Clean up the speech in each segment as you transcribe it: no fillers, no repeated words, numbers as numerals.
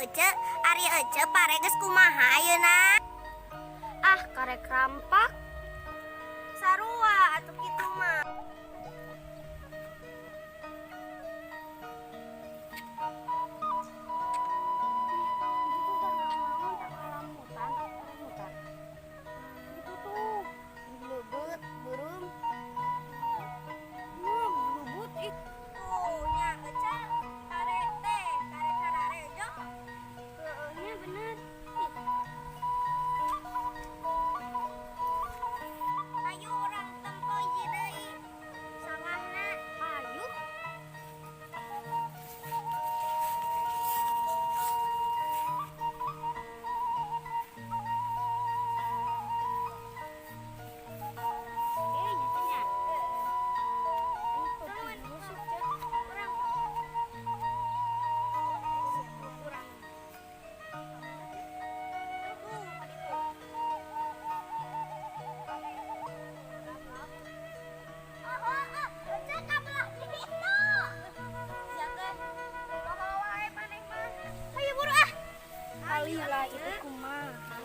Ece, ari Ece pare geus kumaha ayeuna? Ah, karek rampak. Sarua atuh kitu mah. Itu tuh Blubut, burung. Nah, blubut ih. Tuh nya Ece pare teh, karek hararejo. Heeh, nya bener. Ayo urang tempo ieu deui. Sawahna. Ayo. Eh, nya teh nya. Urang urang. Tuh, kaditu. Oh, oh, oh, Ece ka belah ditu. Jaga. Bawa wae maneh mah. Hayu buru ah. Kali lah itu kumaha.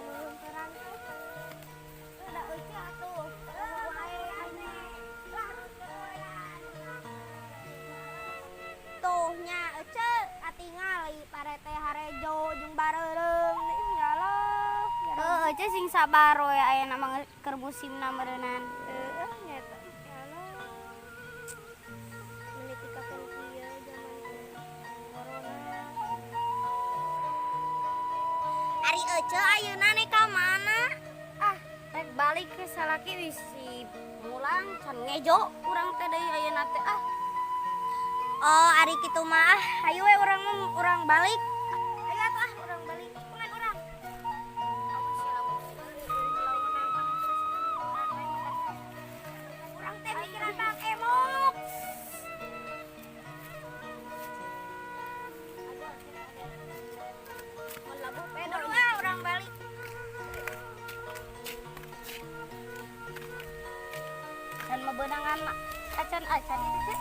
Terang teh. Da Ece atuh. Wae aneh. Lah, tuh nya Ece katingali pare teh harejo jeung bareureung nih Allah. Heeh, Ece sing sabar we, aya mah keur musimna meureunnan. Heeh, nyata. Ya Allah. Meuni tikakeun kieu zaman corona. Ari Ece ayeuna nek ka mana? Ah, rek balik ke salaki wisi mulang can ngejo urang teh deui ayeuna teh ah. Oh, ari kitu mah ah, hayu we urang mah urang balik. Hayu atuh ah, urang balik. Pungan urang. Awas ya lamun launan mah terus urang we makan. Urang teh mikiran Bang Emok. Mun labuh pedo. Buru ah, urang balik. Can mebenangan acan-acan itu teh.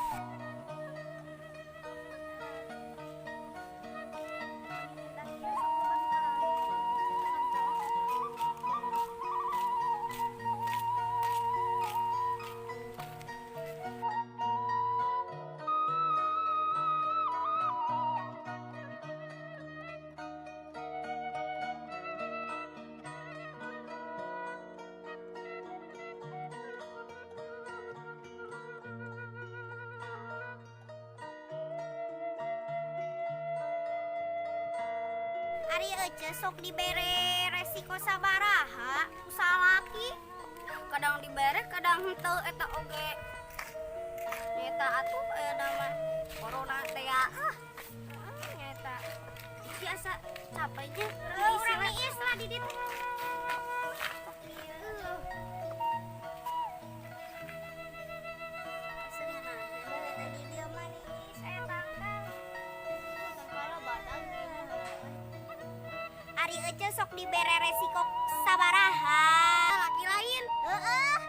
Ari Ece sok dibere resiko sabaraha ku salaki? Kadang dibere, kadang henteu eta oge. Nyeta atuh ayeuna mah corona teh ya. Ah, Heeh, nyeta. Iki asa capek nya. Heuh, urang iis lah di ditu. Sok ieu. Asli nah, di dieu mah niis aya tangkal. Ari Ece sok dibere resiko sabaraha? Laki lain. Heeh.